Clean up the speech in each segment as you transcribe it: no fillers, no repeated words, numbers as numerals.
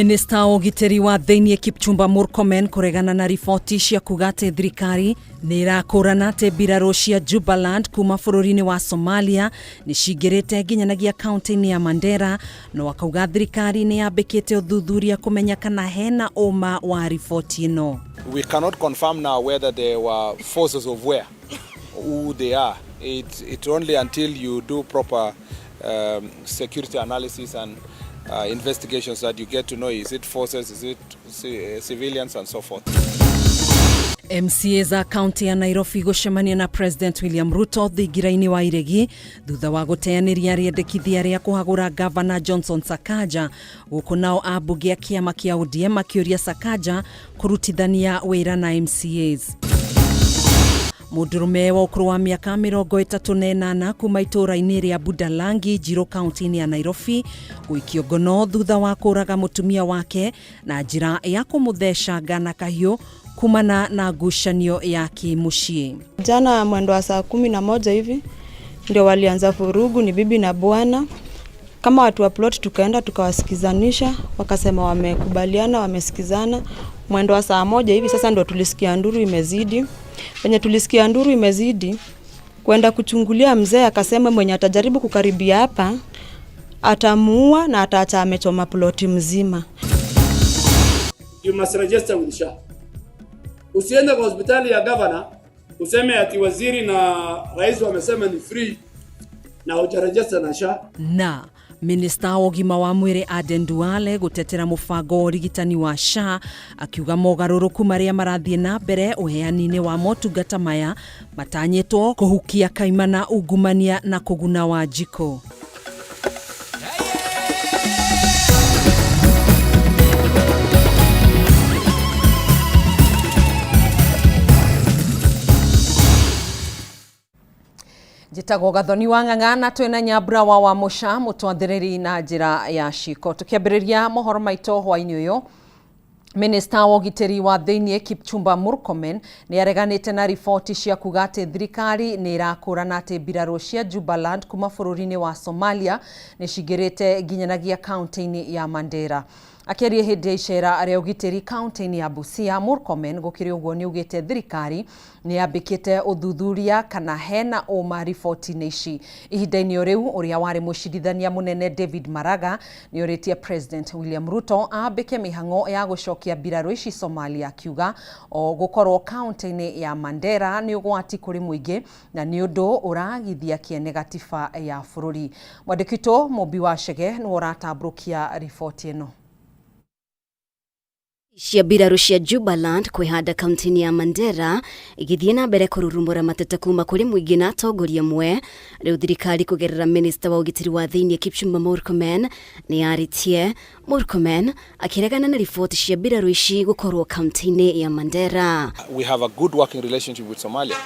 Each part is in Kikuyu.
Minista wa ũgitĩri wa thĩinĩ Kipchumba Murkomen kũregana na riboti cia kuga atĩ thirikari nĩ ĩrakũrana atĩ mbirarũ cia Jubaland kuma bũrũri-inĩ wa Somalia nĩ cingĩrĩte nginyanagia kaunti-inĩ ya Mandera, no akauga thirikari nĩ yambĩkĩte ũthuthuria kũmenya kana hena ũma wa riboti ĩno. We cannot confirm now whether they were forces of where, who they are. It's only until you do proper security analysis and investigations that you get to know, is it forces, is it civilians and so forth. MCA za kaunti ya Nairobi gũcemania na President William Ruto thingira-inĩ wa Iregi thutha wa gũteanĩria rĩendekithia rĩa kũhagũra Gavana Johnson Sakaja, gũkũ nao ambunge a kĩama kĩa ODM makĩũria Sakaja kũrutithania wĩra na MCAs. Mũndũrũme wa ũkũrũ wa mĩaka 38 kuma itũũra-inĩ rĩa Budalangi Njirũ kaunti-inĩ ya Nairobi gũikio ngono thutha wa kũraga mũtumia wake na njĩra ya kũmũthecanga na kahiũ kumana na ngucanio ya kĩmũciĩ. Jana mwendo wa saa 11 hivi ndio walianza vurugu, ni bibi na bwana. Kama watu wa plot tukaenda tukawasikizanisha, wakasema wamekubaliana, wamesikizana. Mwendo wa saa 1 hivi sasa ndio tulisikia nduru imezidi. Penye tulisikia nduru imezidi kwenda kuchungulia, mzee akasema mwenye atajaribu kukaribia hapa atamuua na ataacha amechoma ploti mzima. You must register with SHA. Usiende kwa hospitali ya governor useme ati waziri na rais wamesema ni free na hujaregister na SHA. Na Minista wa ũgima wa mwĩrĩ Aden Duale gũtetera mũbango wa ũrigitani wa SHA akiuga mogarũrũku marĩa marathiĩ na mbere ũheani-inĩ wa motungata maya matanyĩtwo kũhukia kaimana ungumania na kũguna Wanjikũ. Njĩtagwo Gathoni wa Ng'ang'a na twĩna Nyambura wa Wamũca mũtwathĩrĩri na njĩra ya ciko. Tũkĩambĩrĩria mohoro maitũ hwaĩ-inĩ ũyũ, Minista wa ũgitĩri wa thĩinĩ Kipchumba Murkomen nĩ areganĩte na riboti cia kuga atĩ thirikari nĩ ĩrakũrana atĩ mbirarũ cia Jubaland kuma bũrũri-inĩ wa Somalia nĩ cingĩrĩte nginyanagia kaunti-inĩ ya Mandera. Akĩaria hĩndĩ ya icera rĩa ũgitĩri kaunti-inĩ ya Busia, Murkomen gũkĩrĩ ũguo nĩ augĩte thirikari nĩ yambĩkĩte ũthuthuria kana hena ũma riboti-inĩ ici. Ihinda-inĩ o rĩu ũrĩa warĩ mũcirithania mũnene David Maraga nĩ orĩtie President William Ruto ambĩke mĩhang'o ya gũcokia mbirarũ ici Somalia, akiuga o gũkorwo kaunti-inĩ ya Mandera nĩ ũgwati kũrĩ mũingĩ na nĩ ũndũ ũragithia kĩene gatiba ya bũrũri. Mwandĩki witũ Mũmbi wa Chege nĩwe ũratambũrũkia riboti ĩno. Cia mbirarũ cia Jubaland kwĩhanda kaunti-inĩ ya Mandera igĩthiĩ na mbere kũrurumũra mateta kuma kũrĩ mũingĩ na atongoria amwe. Rĩu thirikari kũgerera minista wa ũgitĩri wa thĩinĩ Kipchumba Murkomen nĩ yarĩtie. Murkomen akĩregana na riboti cia mbirarũ ici gũkorwo kaunti-inĩ ya Mandera. We have a good working relationship with Somalia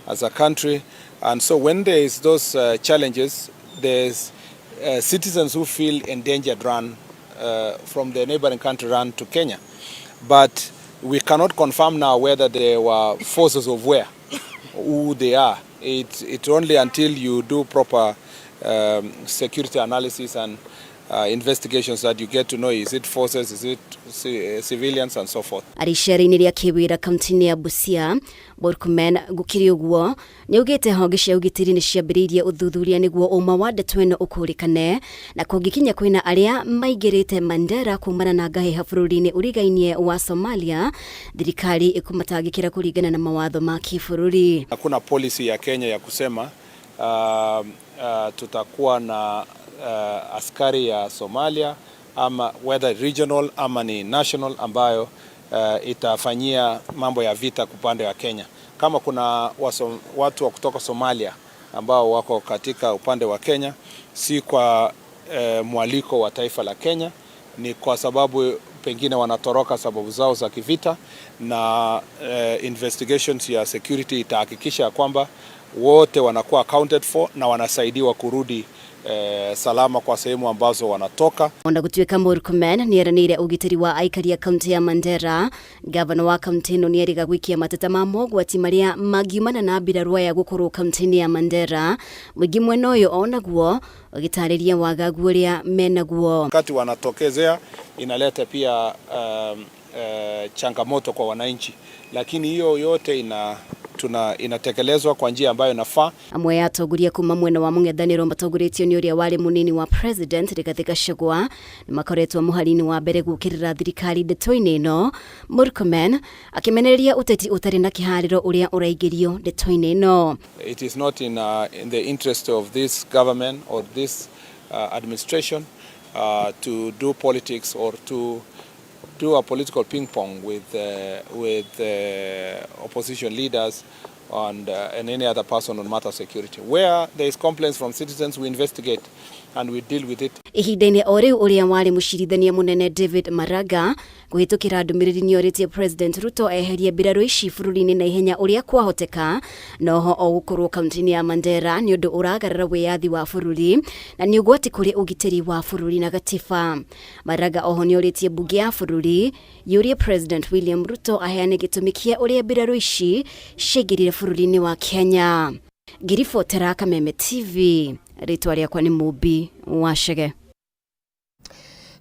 as a country, and so when there is those challenges, there's citizens who feel endangered run from the neighboring country run to Kenya. But we cannot confirm now whether they were forces of where, who they are. It's only until you do proper security analysis and investigations that you get to know, is it forces, is it civilians and so forth. Arĩ icera-inĩ rĩa kĩwĩra kaunti-inĩ ya Busia, Murkomen gũkĩrĩ ũguo nĩaugĩte honge cia ũgitĩri nĩ ciambĩrĩirie ũthuthuria nĩguo ũma wa ndeto ĩno ũkũrĩkane, na kũngĩkinya kwĩna arĩa maingĩrĩte Mandera kumana na ngahĩha bũrũri-inĩ ũrigainie wa Somalia, thirikari ĩkũmatangĩkĩra kũringana na mawatho ma kĩbũrũri. Hakuna policy ya Kenya ya kusema tutakuwa na askari ya Somalia ama whether regional ama ni national ambayo itafanyia mambo ya vita upande wa Kenya. Kama kuna watu wa kutoka Somalia ambao wako katika upande wa Kenya, si kwa mwaliko wa taifa la Kenya, ni kwa sababu pengine wanatoroka sababu zao za kivita, na investigations ya security itahakikisha kwamba wote wanakuwa accounted for na wanasaidiwa kurudi salama kwa sehemu ambazo wanatoka. Ona gutuika Murkomen nieranire ugitiri wa aikari a kaunti ya Mandera, gavana wa kaunti ino nieriga gwikia mateta ma mogwati maria mangiumana na mbirarũ aya gukorwo kaunti-ini ya Mandera. Muingi mwena uyu onaguo ugitariria wagagu uria menaguo. Wakati wanatokezea inaleta pia changamoto kwa wananchi, lakini hiyo yote inatekelezwa kwa njia ambayo inafaa. Amwe ya atongoria kuma mwena wa mũng'ethanĩro matongoretio nĩ ũrĩa warĩ mũnini wa president Rigathĩ Gachagua nĩ makoretwo mũhari-inĩ wa mbere gũkĩrĩra thirikari ndeto-inĩ ĩno. Murkomen akĩmenereria ũteti ũtarĩ na kĩharĩro ũrĩa ũraingĩrio ndeto-inĩ ĩno. It is not in the interest of this government or this administration to do politics or to do a political ping pong with opposition leaders and any other person on matter security. Where there is complaints from citizens, we investigate and we deal with it. Ihinda-inĩ o rĩu ũrĩa warĩ mũcirithania mũnene David Maraga kũhĩtũkĩra ndũmĩrĩri nĩorĩtie President Ruto eherie mbirarũ ici bũrũri-inĩ na ihenya ũrĩa kwahoteka, noho o gũkorwo kaunti-inĩ ya Mandera nĩ ũndũ ũragarara wĩyathi wa bũrũri na nĩ ũgwati kũrĩ ũgitĩri wa bũrũri na gatiba. Maraga oho nĩorĩtie mbunge ya bũrũri yũrie President William Ruto aheane gĩtũmi kĩa ũrĩa mbirarũ ici ciaingĩrire bũrũri-inĩ wa Kenya. Ngiribotera Kameme TV, rĩtwa rĩakwa nĩ Mũmbi wa Chege.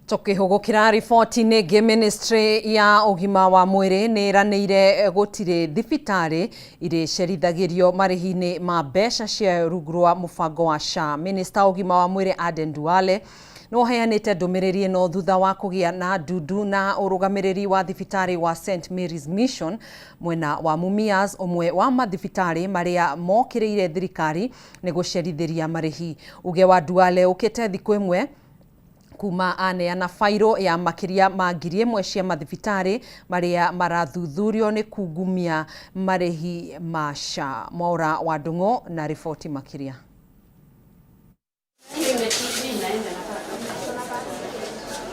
Tukihugukira riboti-inĩ ĩngĩ, ministry ya ũgima wa mwĩrĩ nĩ ĩranĩire gũtirĩ thibitarĩ irĩcerithagĩrio marĩhi-inĩ ma mbeca ciayo rungu rwa mũbango wa SHA. Minista wa ũgima wa mwĩrĩ Aden Duale nĩ ũheanĩte ndũmĩrĩri ĩno thutha wa kũgĩa na ndundu na ũrũgamĩrĩri wa thibitarĩ wa St Mary's Mission mwena wa Mumias, ũmwe wa mathibitarĩ marĩa mokĩrĩire thirikari nĩ gũcerithĩria marĩhi. Uge wa Duale ũkĩte thikũ ĩmwe kuma aneana bairo ya makĩria ma 1,000 cia mathibitarĩ marĩa marathuthurio nĩ kungumia marĩhi ma SHA. Mwaura wa Ndung'u na riboti makĩria.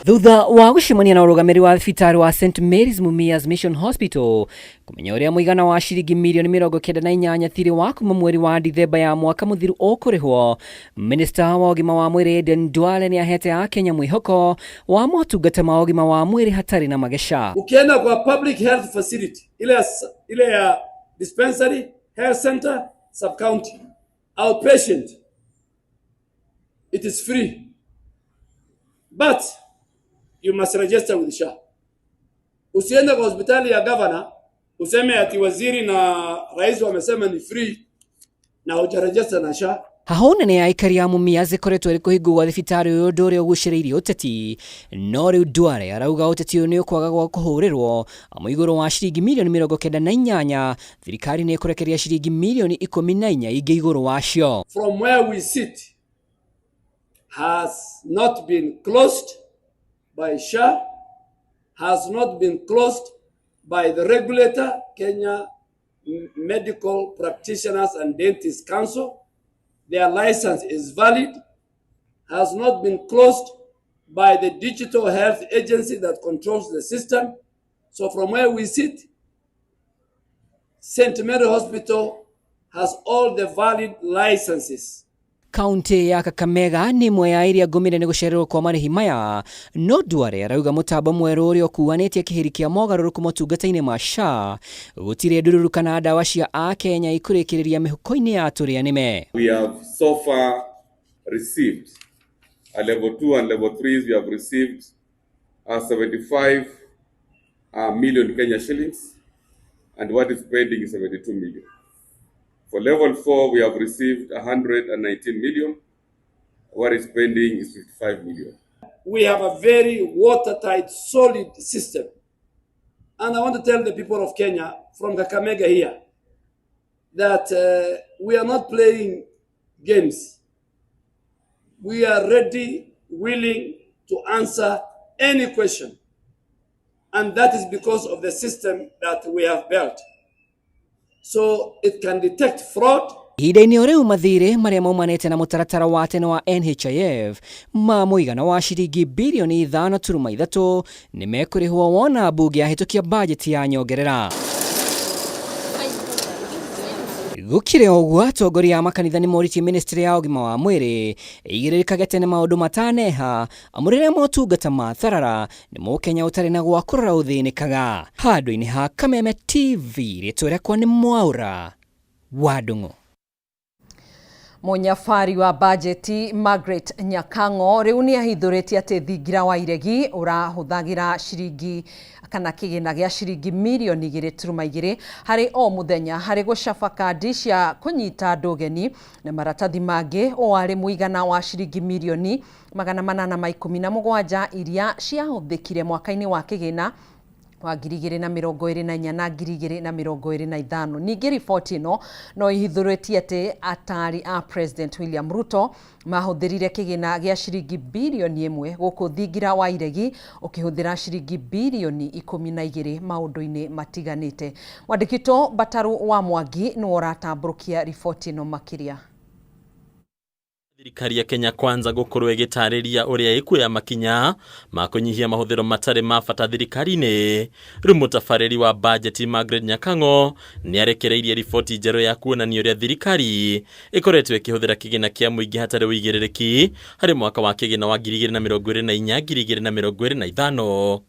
Thutha wa gũcemania na ũrũgamĩrĩri wa thibitarĩ wa St Mary's Mumias Mission Hospital kũmenya ũrĩa mũigana wa ciringi mirioni 98 thirĩ wa kuma mweri wa Dithemba ya mwaka mũthiru ũkũrĩhwo, Minista wa ũgima wa mwĩrĩ Aden Duale nĩ ahete Akenya mwĩhoko wa motungata ma ũgima wa mwĩrĩ hatarĩ na mageca. Ukienda kwa public health facility ile ya dispensary, health center, sub county, outpatient, it is free, but you must register with SHA. Usiende kwa hospitali ya governor useme ati waziri na rais wamesema ni free na hujaregister na SHA. Haho nene ya aikari a Mumias ĩkoretwo ĩrĩ kũhingwo gwa thibitarĩ ũyũ ũndũ ũrĩa ũgucĩrĩirie ũteti, no rĩu Duale arauga ũteti ũyũ nĩ ũkwaga gwa kũhũrĩrwo amu igũrũ wa ciringi mirioni 98 thirikari nĩ ĩkũrekereria ciringi mirioni 14 ingĩ igũrũ wacio. From where we sit has not been closed by SHA, has not been closed by the regulator, Kenya Medical Practitioners and Dentists Council. Their license is valid, has not been closed by the Digital Health Agency that controls the system. So from where we sit, St. Mary Hospital has all the valid licenses. Kaunti ya Kakamega nĩ ĩmwe ya iria ngũmĩre nĩ gũcererwo kwa marĩhi maya, no Duale arauga mũtambo mwerũ ũrĩa ũkuanĩtie kĩhĩri kĩa mogarũrũku motungata-inĩ ma SHA gũtirĩ ndururu kana ndawa cia Akenya ikũrĩkĩrĩria mĩhuko-inĩ ya tũrĩa nĩme. We have so far received at level 2 and level 3, we have received 75 million Kenya shillings, and what is pending is 72 million. For level 4, we have received 119 million. What is pending is 55 million. We have a very watertight, solid system. And I want to tell the people of Kenya from Kakamega here that we are not playing games. We are ready, willing to answer any question. And that is because of the system that we have built. So it can detect fraud. Ihinda-inĩ o rĩu mathirĩ marĩa maumanĩte na mũtaratara wa tene wa NHIF ma mũigana wa ciringi birioni 5.3 nĩ mekũrĩhwo wona mbunge yahĩtũkia bajeti ya nyongerera. Gũkĩrĩ ũguo, atongoria a makanitha nĩ morĩtie ministry ya ũgima wa mwĩrĩ ĩigĩrĩrĩkage tene maũndũ mataneha, amu rĩrĩa motungata matharara nĩ mũkenya ũtarĩ na gwa kũrora ũthĩnĩkaga. Handũ-inĩ ha Kameme TV, rĩtwa rĩakwa nĩ Mwaũra wa Ndung'u. Mũnyabari wa bajeti Margaret Nyakang'o rĩu nĩ ahithũrĩtie atĩ thingira wa iregi ũrahũthagĩra ciringi kana kĩgĩna gĩa ciringi mirioni 2.2 harĩ o mũthenya harĩ gũcaba kandi cia kũnyita andũ ũgeni na maratathi mangĩ, ũũ arĩ mũigana wa ciringi mirioni 817 iria ciahũthĩkire mwaka-inĩ wa kĩgĩna wa 2024 na 2025. Ningĩ riboti ĩno no ĩhithũrĩtie atĩ atari a President William Ruto mahũthĩrire kĩgĩna gĩa ciringi birioni 1 gũkũ thingira wa iregi ũkĩhũthĩra ciringi birioni 12 maũndũ-inĩ matiganĩte. Mwandĩki Bataru wa Mwangi nĩwe ũratambũrũkia riboti ĩno makĩria. Thirikari ya Kenya Kwanza gukorwo ĩgĩtarĩria ũrĩa ĩkuoya makinya ma kũnyihia mahũthĩro matarĩ ma bata thirikari-inĩ. Rĩu mũtabarĩri wa bajeti Margaret Nyakang'o nĩ arekereirie riboti njerũ ya kuonania ũrĩa thirikari ĩkoretwo ĩkĩhũthĩra kĩgĩna kĩa mũingĩ hatarĩ ũigĩrĩrĩki harĩ mwaka wa kĩgĩna wa 2024 2025.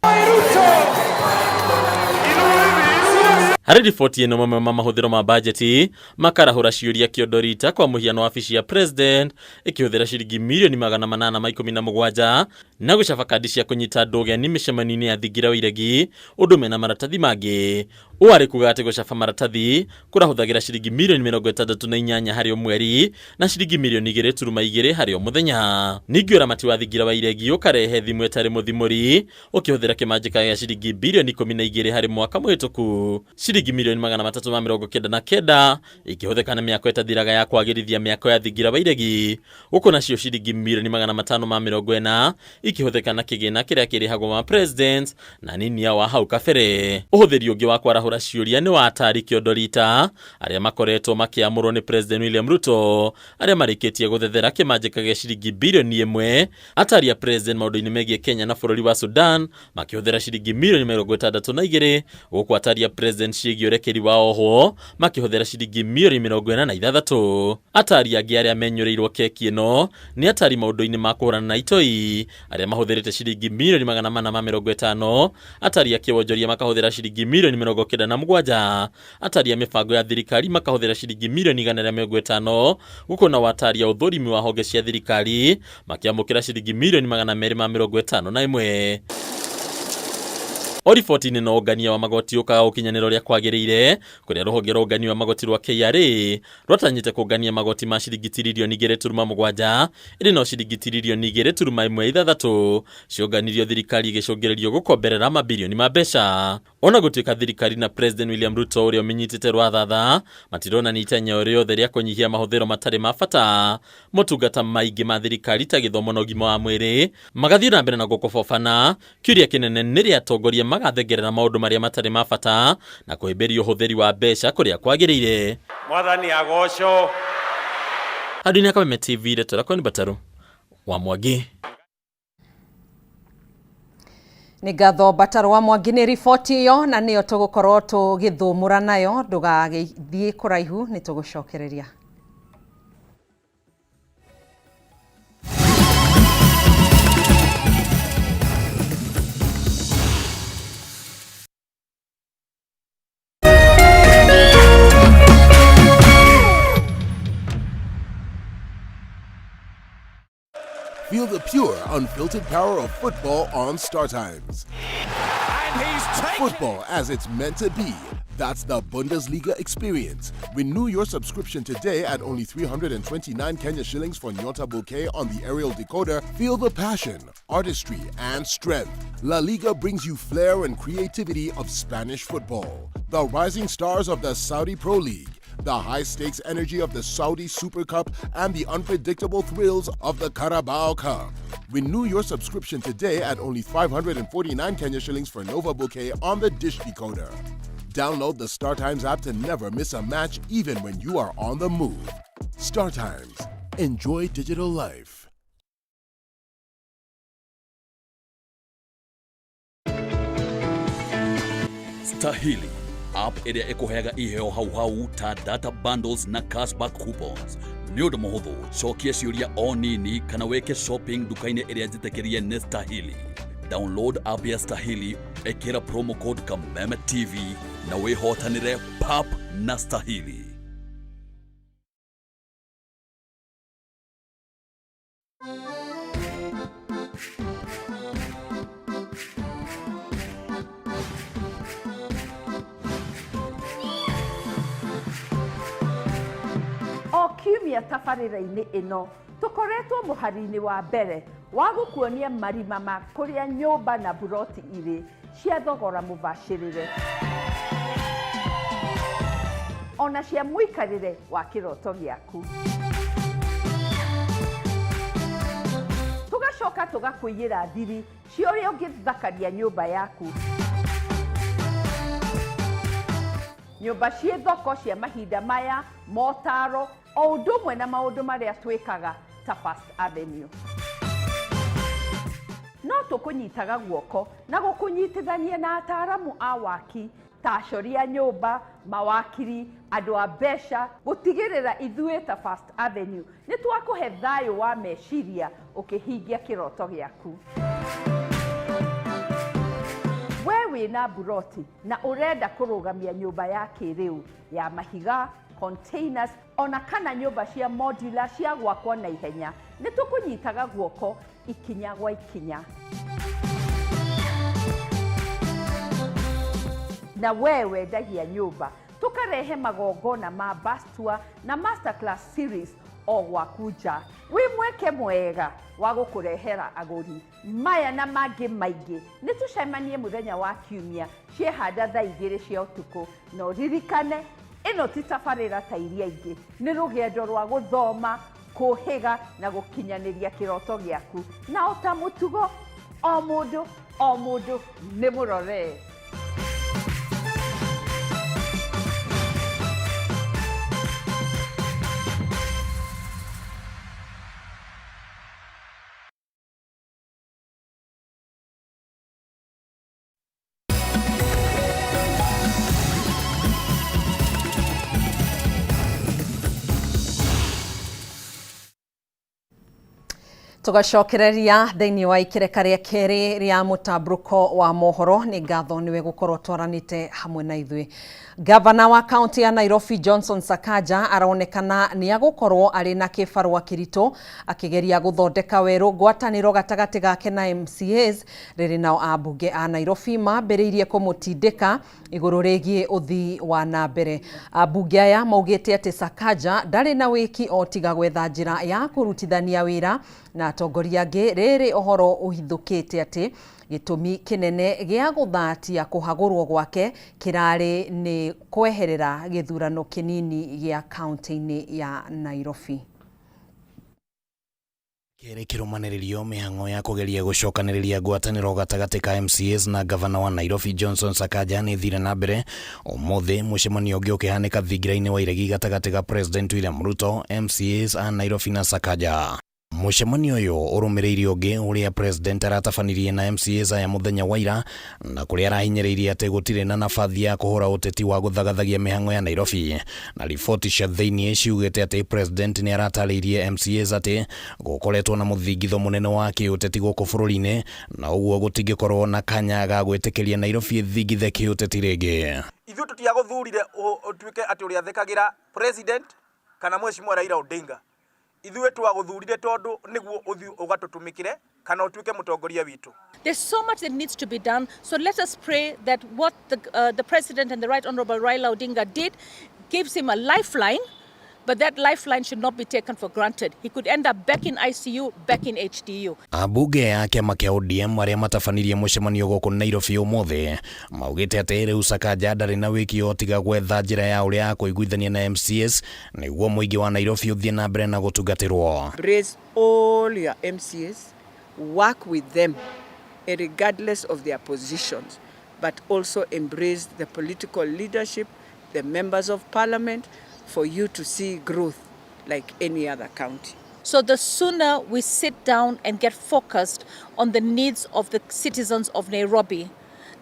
Harĩ riboti ĩno, mamwe ma mahũthĩro ma bajeti makarahũra ciũria kĩondo rita, kwa mũhiano wabici ya president ĩkĩhũthĩra ciringi mirioni 817 na gũcaba kandi cia kũnyita andũ ũgeni mĩcemanio-inĩ ya thingira wa iregi ũndũ mena maratathi mangĩ. Ũũ arĩ kuga atĩ gũcaba maratathi kũrahũthagĩra ciringi mirioni 68 harĩ o mweri na ciringi mirioni 2.2 harĩ o mũthenya. Ningĩ ũramati wa thingira wa iregi ũkarehe thimũ ĩtarĩ mũthimũri ũkĩhũthĩra kĩmanjĩka gĩa ciringi birioni 12 harĩ mwaka mũhĩtũku, ciringi mirioni 399 ikĩhũthĩka na mĩako ĩtathiraga ya kwagĩrithia mĩako ya thingira wa iregi, gũkũ nacio ciringi mirioni 540 ikĩhũthĩka na kĩgĩna kĩrĩa kĩrĩhagwo ma president na nini yao wa hau kabere. Ũhũthĩri ũngĩ wa kwarahũra ciũria nĩ wa atari kĩondo rita arĩa makoretwo makĩamũrwo nĩ President William Ruto, arĩa marĩkĩtie gũthethera kĩmanjĩka gĩa ciringi birioni 1. Atari a president maũndũ-inĩ megiĩ Kenya na bũrũri wa Sudan makĩhũthĩra ciringi mirioni 62, gũkũ atari a president ciĩgiĩ ũrekeri wa ohwo makĩhũthĩra ciringi mirioni 46. Atari angĩ arĩa menyũrĩirwo keki ĩno nĩ atari maũndũ-inĩ ma kũhũrana na itoi arĩa mahũthĩrĩte ciringi mirioni 450, atari a kĩwonjoria makahũthĩra ciringi mirioni 97, atari a mĩbango ya thirikari makahũthĩra ciringi mirioni 150, gũkũ na watari a ũthũrimi wa honge cia thirikari makĩamũkĩra ciringi mirioni 251. O riboti-inĩ no ũngania wa magoti ũkaga gũkinyanĩra ũrĩa kwagĩrĩire, kũrĩa rũhonge rwa ũngania wa magoti rwa KRA rwatanyĩte kũngania magoti ma ciringi tiririoni 2.7, ĩndĩ no ciringi tiririoni 2.16 ciũnganirio, thirikari ĩgĩcũngĩrĩrio gũkomberera mabirioni ma mbeca. Ona gũtuĩka thirikari na President William Ruto ũrĩa ũmĩnyitĩte rwathatha matironania itanya o rĩothe rĩa kũnyihia mahũthĩro matarĩ ma bata, motungata maingĩ ma thirikari ta gĩthomo na ũgima wa mwĩrĩ magathiĩ na mbere na gũkobobana. Kĩũria kĩnene nĩ rĩa atongoria magathengerera maũndũ marĩa matarĩ ma bata na kũhĩmbĩria ũhũthĩri wa mbeca kũrĩa kwagĩrĩire. Mwathani agocwo. Handũ-inĩ ha Kameme TV, rĩtwa rĩakwa nĩ Bataru wa Mwangi. Nĩ ngatho Bataru wa Mwangi nĩ riboti ĩyo, na nĩyo tũgũkorwo tũgĩthũmũra nayo. Ndũgagĩthiĩ kũraihu, nĩ tũgũcokereria. Feel the pure, unfiltered power of football on StarTimes. Football as it's meant to be. That's the Bundesliga experience. Renew your subscription today at only 329 Kenya shillings for Nyota Bouquet on the aerial decoder. Feel the passion, artistry, and strength. La Liga brings you flair and creativity of Spanish football. The rising stars of the Saudi Pro League, the high-stakes energy of the Saudi Super Cup, and the unpredictable thrills of the Carabao Cup. Renew your subscription today at only 549 Kenya shillings for Nova Bouquet on the Dish Decoder. Download the StarTimes app to never miss a match, even when you are on the move. StarTimes. Enjoy digital life. Stahili. App ĩrĩa ĩkũheaga iheo hau hau ta data bundles na cashback coupons. Nĩ ũndũ mũhũthũ, cokia ciũria o nini kana wĩke shopping nduka-inĩ ĩrĩa njĩtĩkĩrie nĩ Stahili. Download app ya Stahili, ĩkĩra promo code Kameme TV na wĩhotanĩre pap na Stahili. O kiumia tabarĩra-inĩ ĩno tũkoretwo mũhari-inĩ wa mbere wa gũkuonia marima ma kũrĩa nyũmba na buroti irĩ cia thogora mũbacĩrĩre ona cia mũikarĩre wa kĩroto gĩaku. Tũgacoka tũgakũiyĩra thiri cia ũrĩa ũngĩthakaria nyũmba yaku. Nyũmba ciĩ thoko cia mahinda maya, motaro, o ũndũ ũmwe na maũndũ marĩa twĩkaga ta First Avenue. No tũkũnyitaga guoko na gũkũnyitithania na ataaramu a waki ta acori a nyũmba, mawakiri, andũ a mbeca, gũtigĩrĩra ithuĩ ta First Avenue nĩ twakũhe thayũ wa meciria ũkĩhingia kĩroto gĩaku. We wĩna mburoti na ũrenda kũrũgamia nyũmba ya kĩrĩu ya mahiga, containers, ona kana nyũmba cia modular cia gwakwo na ihenya, nĩ tũkũnyitaga guoko ikinya gwa ikinya. Na we wendagia nyũmba, tũkarehe magongona ma bus tour na masterclass series o gwaku nja. Wĩ mweke mwega wa gũkũrehera agũri. Maya na mangĩ maingĩ nĩ tũcemanie mũthenya wa kiumia ciehanda thaa 2 cia ũtukũ. Na ũririkane ĩno ti tabarĩra ta iria ingĩ, nĩ rũgendo rwa gũthoma, kũhĩga na gũkinyanĩria kĩroto gĩaku. Na o ta mũtugo, o mũndũ o mũndũ nĩ mũroree. Tugacokereria thĩinĩ wa ikereka rĩa kerĩ rĩa mũtambũrũko wa mohoro. Nĩ ngatho nĩwe gũkorwo twaranĩte hamwe na ithuĩ. Gavana wa kaunti ya Nairobi Johnson Sakaja aronekana nĩ agũkorwo arĩ na kĩbarũa kĩritũ akĩgeria gũthondeka werũ ngwatanĩro gatagatĩ gake na MCAs, rĩrĩ nao ambunge a Nairobi mambĩrĩirie kũmũtindĩka igũrũ rĩgiĩ ũthii wa na mbere. Ambunge aya maugĩte atĩ Sakaja ndarĩ na wĩki o tiga gwetha njĩra ya kũrutithania wĩra na atongoria angĩ, rĩrĩ ũhoro ũhithũkĩte atĩ gĩtũmi kĩnene gĩa gũthatia kũhagũrwo gwake kĩrarĩ nĩ kweherera gĩthurano kĩnini gĩa kaunti-inĩ ya Nairobi. Kĩrĩ kĩrũmanĩrĩrio mĩhang'o ya kũgeria gũcokanĩrĩria ngwatanĩro gatagatĩ ka MCAs na gavana wa Nairobi Johnson Sakaja nĩ thire na mbere. Ũmũthĩ mũcemanio ũngĩ ũkĩhanĩka thingira-inĩ wa iregi gatagatĩ ga President William Ruto, MCAs a Nairobi na Sakaja. Mũcemanio ũyũ ũrũmĩrĩire ũngĩ ũrĩa President aratabanirie na MCAs aya mũthenya wa ira, na kũrĩa arahinyĩrĩirie atĩ gũtirĩ na nabathi ya kũhũra ũteti wa gũthagathagia mĩhang'o ya Nairobi. Na riboti cia thĩinĩ ciugĩte atĩ President nĩ aratarĩirie MCAs atĩ gũkoretwo na mũthingitho mũnene wa kĩũteti gũkũ bũrũri-inĩ, na ũguo gũtingĩkorwo na kanya ga gwĩtĩkĩria Nairobi ĩthingithe kĩũteti rĩngĩ. Ithuĩ tũtiagũthurire ũtuĩke atĩ ũrĩathĩkagĩra President kana Mheshimiwa Raila Odinga. Ithuĩ twagũthurire tondũ nĩguo ũthiĩ ũgatũtũmĩkĩre kana ũtuĩke mũtongoria witũ. There's so much that needs to be done, so let us pray that what the President and the Right Honorable Raila Odinga did gives him a lifeline, but that lifeline should not be taken for granted. He could end up back in ICU, back in HDU. Ambunge a kĩama kĩa ODM arĩa matabanirie mũcemanio gũkũ Nairobi ũmũthĩ maugĩte atĩ rĩu Sakaja ndarĩ na wĩki o tiga gwetha njĩra ya ũrĩa akũiguithania na MCAs nĩguo mũingĩ wa Nairobi ũthiĩ na mbere na gũtungatĩrwo. Embrace all your MCAs, work with them regardless of their positions, but also embrace the political leadership, the members of parliament, for you to see growth like any other county. So the sooner we sit down and get focused on the needs of the citizens of Nairobi,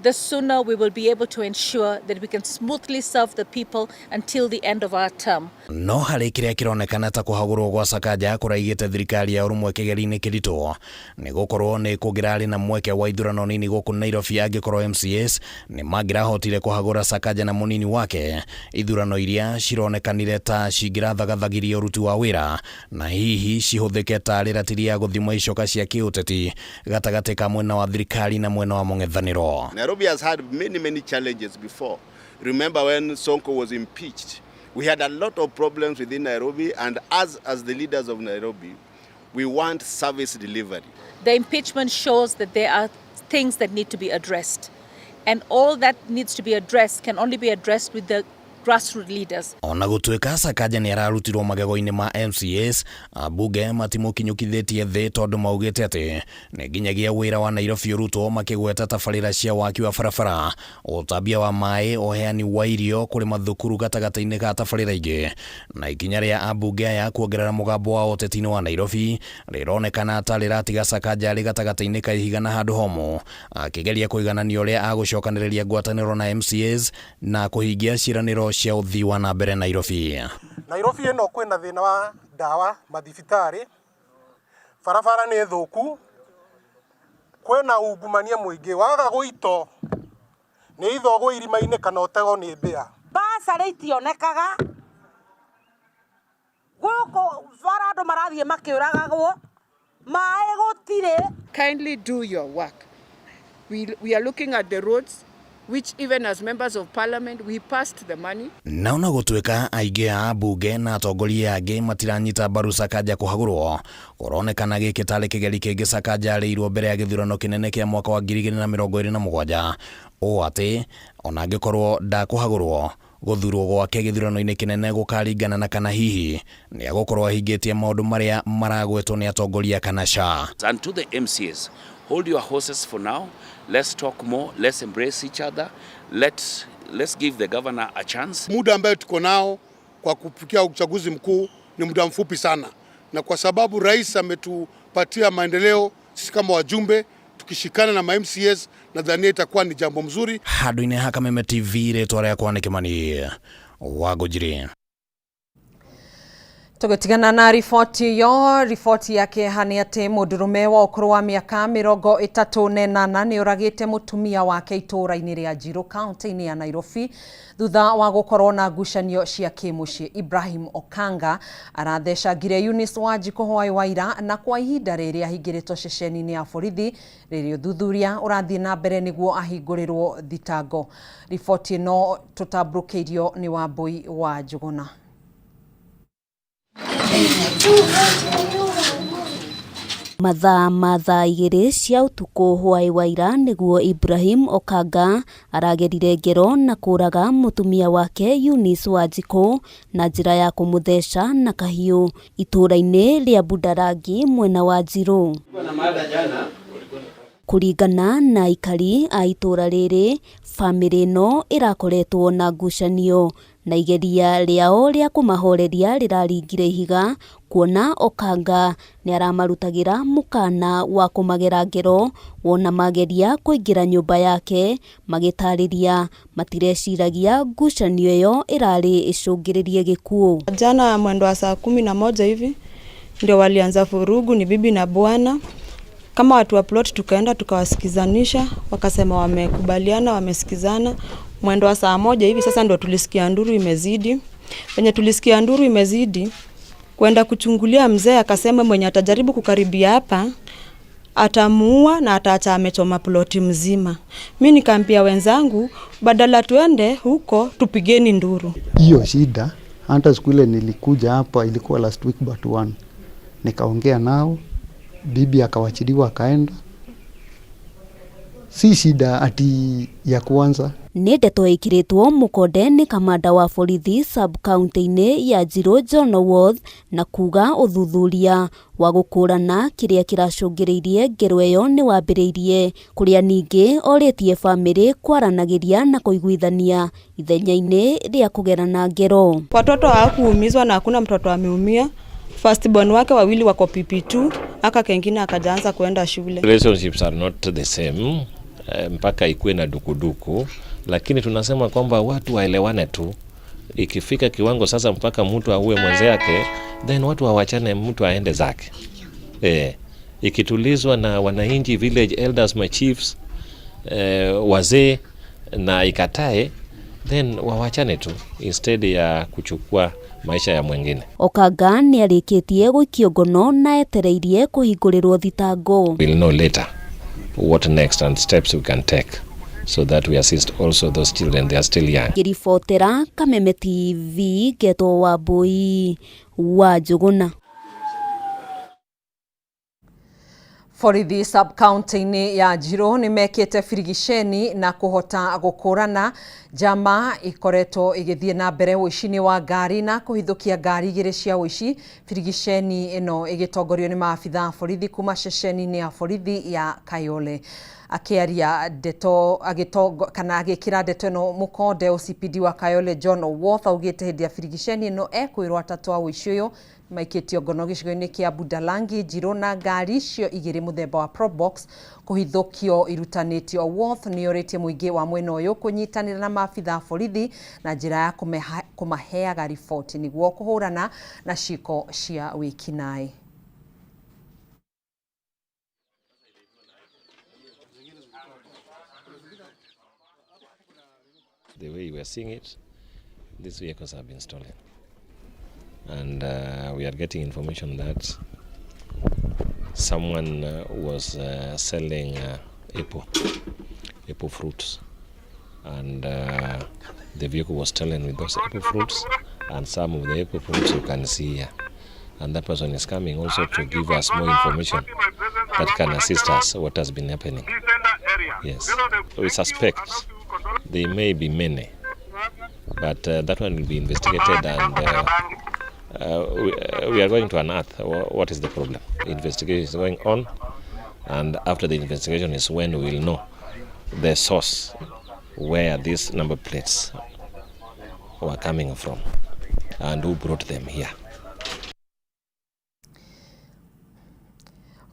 the sooner we will be able to ensure that we can smoothly serve the people until the end of our term. No harĩ kĩrĩa kĩronekana ta kũhagũrwo gwa Sakaja kũraigĩte thirikari ya ũrũmwe kĩgeri-inĩ kĩritũ nĩ gũkorwo nĩ kũngĩrarĩ na mweke wa ithurano nini gũkũ Nairobi angĩkorwo MCAs nĩ mangĩrahotire kũhagũra Sakaja na mũnini wake ithurano iria cironekanire ta cingĩrathagathagirie ũruti wa wĩra na hihi cihũthĩke ta rĩratiri ya gũthima icoka cia kĩũteti gatagatĩ ka mwena wa thirikari na mwena wa mũng'ethanĩro. Nairobi has had many, many challenges before. Remember when Sonko was impeached, we had a lot of problems within Nairobi, and us as the leaders of Nairobi, we want service delivery. The impeachment shows that there are things that need to be addressed. And all that needs to be addressed can only be addressed with the grassroots leaders. Ona gũtuĩka Sakaja nĩ ararutirwo magego-inĩ ma MCAs, ambunge matimũkinyũkithĩtie thĩ tondũ maugĩte atĩ nĩ nginyagia wĩra wa Nairobi ũrutwo makĩgweta tabarĩra cia waki wa barabara, ũtambia wa maĩ, ũheani wa irio kũrĩ mathukuru gatagatĩ-inĩ ga tabarĩra ingĩ, na ikinya rĩa ambunge aya kuongerera mũgambo wa ũteti-inĩ wa Nairobi rĩronekana ta rĩratiga Sakaja arĩ gatagatĩ-inĩ ka ihiga na handũ homũ akĩgeria kũiganania ũrĩa agũcokanĩrĩria ngwatanĩro na MCAs na kũhingia ciĩranĩro cia ũthii wa na mbere Nairobi. Nairobi ĩno kwĩna thĩna wa ndawa mathibitarĩ, barabara nĩ thũku, kwĩna ungumania mũingĩ, waga gũito nĩ ithogwo irima-inĩ kana ũtegwo nĩ mbĩa. Basarĩ itionekaga gũkũ bara, andũ marathiĩ makĩũragagwo, maĩ gũtirĩ. Kindly do your work. We are looking at the roads, which even as members of parliament, we passed the money. Na ona gũtuĩka aingĩ a ambunge na atongoria angĩ matiranyita mbaru Sakaja kũhagũrwo, kũronekana gĩkĩ tarĩ kĩgeri kĩngĩ Sakaja arĩirwo mbere ya gĩthurano kĩnene kĩa mwaka wa 2027 ũũ atĩ ona angĩkorwo ndakũhagũrwo gũthurwo gwake gĩthurano-inĩ kĩnene gũkaringana na kana hihi nĩ agũkorwo ahingĩtie maũndũ marĩa maragwetwo nĩ atongoria kana ca. And to the MCAs, hold your horses for now. Let's talk more. Let's embrace each other. Let's give the governor a chance. Muda ambayo tuko nao kwa kufikia uchaguzi mkuu ni muda mfupi sana, na kwa sababu rais ametupatia maendeleo, sisi kama wajumbe tukishikana na ma MCAs nadhania itakuwa ni jambo mzuri. Handũ-inĩ ha Kameme TV, rĩtwa rĩakwa nĩ Kĩmani wa Ngũnjiri. Tũgĩtigana na riboti ĩyo, riboti ya kĩeha nĩ atĩ mũndũrũme wa ũkũrũ wa mĩaka 38 nĩ ũragĩte mũtumia wake itũũra-inĩ rĩa Njirũ kaunti-inĩ ya Nairobi thutha wa gũkorwo na ngucanio cia kĩmũciĩ. Ibrahim Okanga arathecangire Eunice Wanjikũ hwaĩ wa ira na kwa ihinda rĩrĩ ahingĩrĩtwo ceceni-inĩ ya borithi rĩrĩa ũthuthuria ũrathiĩ na mbere nĩguo ahingũrĩrwo thitango. Riboti ĩno tũtambũrũkĩirio nĩ Wambui wa Njũgũna. Mathaa ma thaa 2 cia ũtukũ hwaĩ wa ira nĩguo Ibrahim Okanga aragerire ngero na kũraga mũtumia wake Eunice Wanjikũ na njĩra ya kũmũtheca na kahiũ itũũra-inĩ rĩa Bundarangi mwena wa Njirũ. Kũringana na aikari a itũũra rĩrĩ, bamĩrĩ ĩno ĩrakoretwo na ngucanio na igeria rĩao rĩa kũmahoreria rĩraringire ihiga kuona Okanga nĩaramarutagĩra mũkana wa kũmagera ngero wona mageria kũingĩra nyũmba yake magĩtarĩria matireciragia ngucanio ĩyo ĩrarĩ ĩcũngĩrĩrie gĩkuũ. Jana mwendo wa saa 11 hivi ndio walianza vurugu, ni bibi na bwana. Kama watu wa plot tukaenda tukawasikizanisha, wakasema wamekubaliana, wamesikizana. Mwendo wa saa 1 hivi sasa ndio tulisikia nduru imezidi. Wenye tulisikia nduru imezidi kwenda kuchungulia, mzee akasema mwenye atajaribu kukaribia hapa atamuua na ataacha amechoma ploti mzima. Mimi nikaambia wenzangu badala tuende huko tupigeni nduru. Hiyo shida hata siku ile nilikuja hapa ilikuwa last week but one, nikaongea nao, bibi akawachiliwa akaenda. Si shida ati ya kwanza. Nĩ ndeto ĩkĩrĩtwo mũkonde nĩ kamanda wa borithi sub county-inĩ ya Njirũ John Owuoth na kuga ũthuthuria wa gũkũrana kĩrĩa kĩracũngĩrĩirie ngero ĩyo nĩ wambĩrĩirie, kũrĩa ningĩ orĩtie bamĩrĩ kwaranagĩria na kũiguithania ithenya-inĩ rĩa kũgerana ngero. Watoto hawakuumizwa na hakuna mtoto ameumia. Firstborn wake wawili wako PP2, aka kengine akajaanza kuenda shule. Relationships are not the same. mpaka ikuwe na dukuduku, lakini tunasema kwamba watu waelewane tu. Ikifika kiwango sasa mpaka mtu auwe mwenzake, then watu wawachane, mtu aende zake. Ikitulizwa na wananchi, village elders, my chiefs, wazee na ikatae, then wawachane tu instead ya kuchukua maisha ya mwingine. Okanga nĩ arĩkĩtie gũikio ngono na etereirie kũhingũrĩrwo thitango. We'll know later what next and steps we can take so that we assist also those children, they are still young. Ngĩribotera Kameme TV ngetwo Wambui wa Njũgũna. Borithi sub-county-inĩ ya Njirũ nĩ mekĩte birigiceni na kũhota gũkũrana njama ikoretwo igĩthiĩ na mbere ũici-inĩ wa ngari na kũhithũkia ngari igĩrĩ cia ũici. Birigiceni ĩno ĩgĩtongorio nĩ maabitha a borithi kuma ceceni-inĩ ya borithi ya Kayole. Akĩaria ndeto agĩtongo kana agĩkĩra ndeto ĩno mũkonde OCPD wa Kayole John Owuoth augĩte hĩndĩ ya birigiceni ĩno ekwĩrwo atatũ a ũici ũyũ maikĩtio ngono gĩcigo-inĩ kĩa Budalangi Njirũ na ngari icio igĩrĩ mũthemba wa Probox kũhithũkio irutanĩtio. Owuoth nĩorĩtie mũingĩ wa mwena ũyũ kũnyitanĩra na maabitha a borithi na njĩra ya kũmaheaga riboti nĩguo kũhũrana na ciĩko cia wĩkinaĩ. The way we are seeing it, these vehicles have been stolen. And we are getting information that someone was selling apple fruits, and the vehicle was stolen with those apple fruits, and some of the apple fruits you can see here. And that person is coming also to give us more information that can assist us what has been happening. Yes, we suspect there may be many, but that one will be investigated, and we are going to unearth what is the problem. Investigation is going on, and after the investigation is when we will know the source where these number plates were coming from and who brought them here.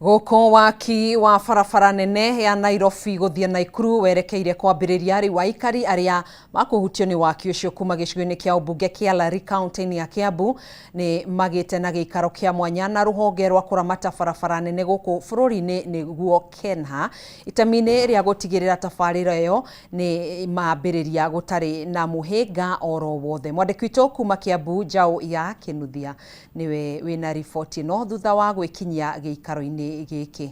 Gũkũ waki wa barabara nene ya Nairobi gũthiĩ Naikuru werekeire kwambĩrĩria rĩu aikari arĩa makũhutio nĩ waki ũcio kuma gĩcigo-inĩ kĩa ũmbunge kĩa Lari kaunti-inĩ ya Kiambu nĩ magĩte na gĩikaro kĩa mwanya na rũhonge rwa kũramata barabara nene gũkũ bũrũri-inĩ nĩguo KENHA itemi-inĩ rĩa gũtigĩrĩra tabarĩra ĩyo nĩ mambĩrĩria gũtarĩ na mũhĩnga oro wothe. Mwandĩki witũ kuma Kiambu Njaũ ya Kĩnuthia nĩwe wĩna riboti ĩno thutha wa gwĩkinyia gĩikaro-inĩ gĩkĩ.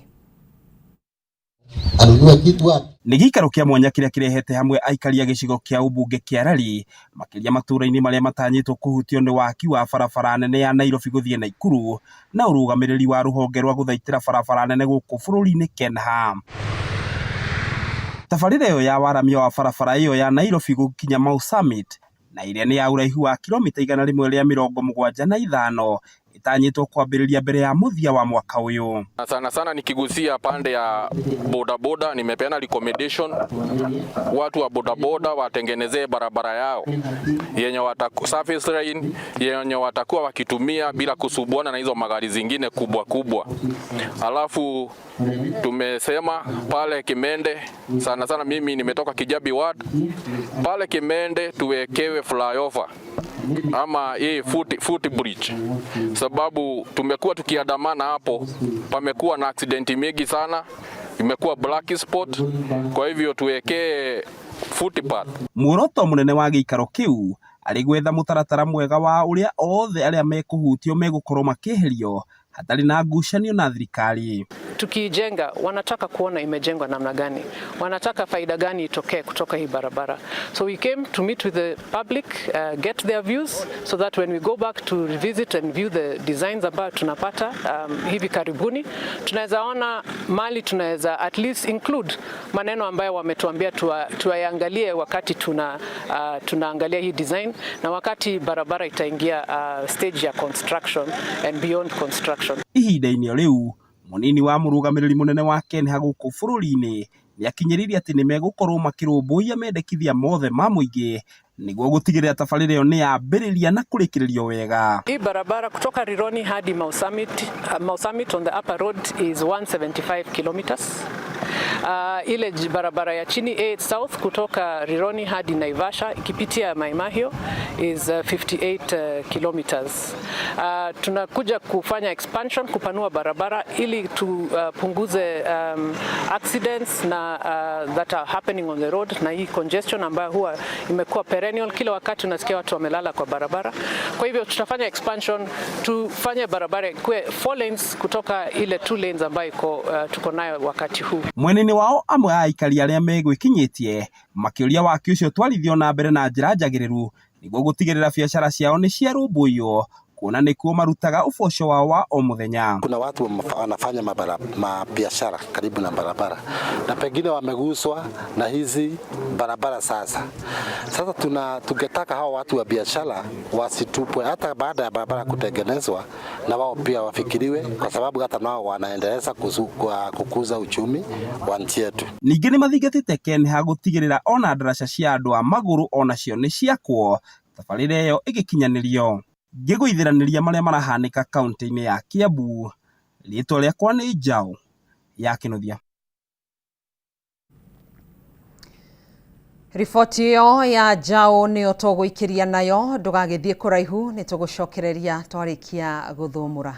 Nĩ gĩikaro kĩa mwanya kĩrĩa kĩrehete hamwe aikari a gĩcigo kĩa ũmbunge kĩa Lari makĩria matũũra-inĩ marĩa matanyĩtwo kũhutio nĩ waki wa barabara nene ya Nairobi gũthiĩ Naikuru na ũrũgamĩrĩri wa rũhonge rwa gũthaitĩra barabara nene gũkũ bũrũri-inĩ KENHA. Tabarĩra ĩyo ya waramia wa barabara ĩyo ya Nairobi gũkinya Mau Summit na ĩrĩa nĩ ya ũraihu wa kilomita 175 itanyĩtwo kwambĩrĩria mbere ya mũthia wa mwaka ũyũ. Sana sana nikigusia pande ya bodaboda, nimepeana recommendation watu wa bodaboda watengenezee barabara yao yenye surface line yenye watakuwa wakitumia bila kusubuana na hizo magari zingine kubwa kubwa. Alafu tumesema pale Kimende, sana sana mimi nimetoka Kijabi ward, pale Kimende tuwekewe flyover ama hii foot bridge, sababu tumekuwa tukiandamana hapo, pamekuwa na accident mingi sana, imekuwa black spot. Kwa hivyo tuwekee footpath. Muoroto munene wa gĩikaro kĩu arĩ gwetha mũtaratara mwega wa ũrĩa othe arĩa mekũhutio megũkorwo makĩeherio hatarĩ na ngucanio na thirikari. Tukiijenga wanataka kuona imejengwa namna gani, wanataka faida gani itokee kutoka hii barabara. So we came to meet with the public, get their views so that when we go back to revisit and view the designs ambayo tunapata hivi karibuni, tunaweza ona mali tunaweza at least include maneno ambayo wametuambia tuwaangalie wakati tunaangalia hii design na wakati barabara itaingia stage ya construction and beyond construction. Ihinda-inĩ o rĩu munini wa mũrũgamĩrĩri mũnene wa KENHA gũkũ bũrũri-inĩ nĩakinyĩrĩirie atĩ nĩmegũkorwo makĩrũmbũiya mendekithia mothe ma mũingĩ nĩguo gũtigĩrĩra tabarĩra ĩyo nĩyambĩrĩria na kũrĩkĩrĩrio wega. Hii barabara kutoka Rironi hadi Mau Summit, Mau Summit on the upper road is 175 kilometers. Ile barabara ya chini 8 South kutoka Rironi hadi Naivasha ikipitia Mai Mahiu is 58 kilometers. Tunakuja kufanya expansion, kupanua barabara ili tupunguze accidents na that are happening on the road, na hii congestion ambayo huwa imekuwa perennial, kila wakati unasikia watu wamelala kwa barabara. Kwa hivyo tutafanya expansion, tufanye barabara ikuwe 4 lanes kutoka ile 2 lanes ambayo iko tuko nayo wakati huu. Mwena-inĩ wao amwe a aikari arĩa megwĩkinyĩtie makĩũria waki ũcio ũtwarithio na mbere na njĩra njagĩrĩru nĩguo gũtigĩrĩra biacara ciao nĩ ciarũmbũiyo kuona nĩkuo marutaga ũboco wao wa o mũthenya. Kuna watu wanafanya mabiashara karibu na barabara na pengine wameguswa na hizi barabara. Sasa tungetaka hao watu wa biashara wasitupwe hata baada ya barabara kutengenezwa, na wao pia wafikiriwe, kwa sababu hata nao wanaendeleza kukuza uchumi wa nchi yetu. Ningĩ nĩ mathingatĩte KeNHA gũtigĩrĩra ona ndaraca cia andũ a magũrũ onacio nĩ ciakwo tabarĩra ĩyo ĩgĩkinyanĩrio. Ngĩgũithĩranĩria marĩa marahanĩka kaunti-inĩ ya Kiambu, rĩtwa rĩakwa nĩ Njaũ ya Kĩnuthia. Riboti ĩyo ya Njaũ nĩyo tũgũikĩria nayo, ndũgagĩthiĩ kũraihu, nĩ tũgũcokereria twarĩkia gũthũmũra.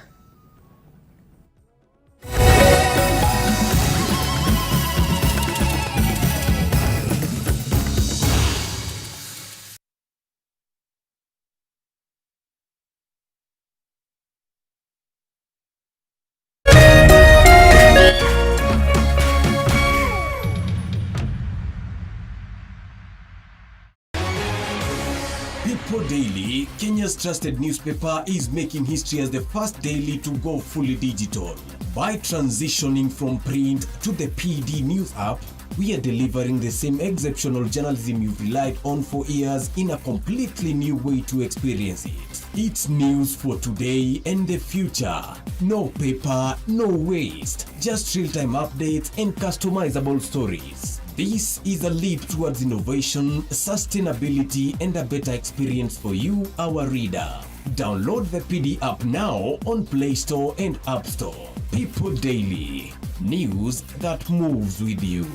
People Daily, Kenya's trusted newspaper, is making history as the first daily to go fully digital. By transitioning from print to the PD News app, we are delivering the same exceptional journalism you've relied on for years in a completely new way to experience it. It's news for today and the future. No paper, no waste. Just real-time updates and customizable stories. This is a leap towards innovation, sustainability, and a better experience for you, our reader. Download the PD app now on Play Store and App Store. People Daily, news that moves with you.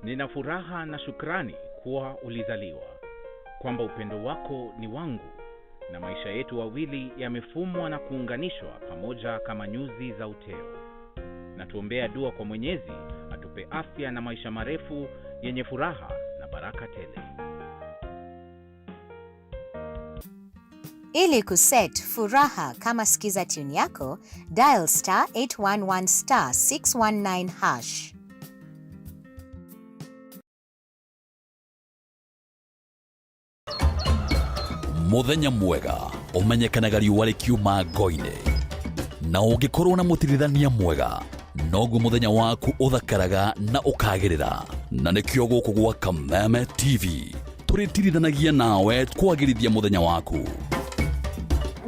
Nina furaha na shukrani kuwa ulizaliwa, kwamba upendo wako ni wangu na maisha yetu wawili yamefumwa na kuunganishwa pamoja kama nyuzi za uteo. Na tuombea dua kwa Mwenyezi atupe afya na maisha marefu yenye furaha na baraka tele. Ili kuset furaha kama skiza tune yako, dial star 811 star 619 hash. Muthenya mwega umenyekanaga riũa rĩkiuma ngo-inĩ, na ũngĩkorwo na mũtirithania mwega noguo mũthenya waku ũthakaraga na ũkagĩrĩra. Na nĩkĩo gũkũ gwa Kameme TV tũrĩtirithanagia nawe kwagĩrithia mũthenya waku.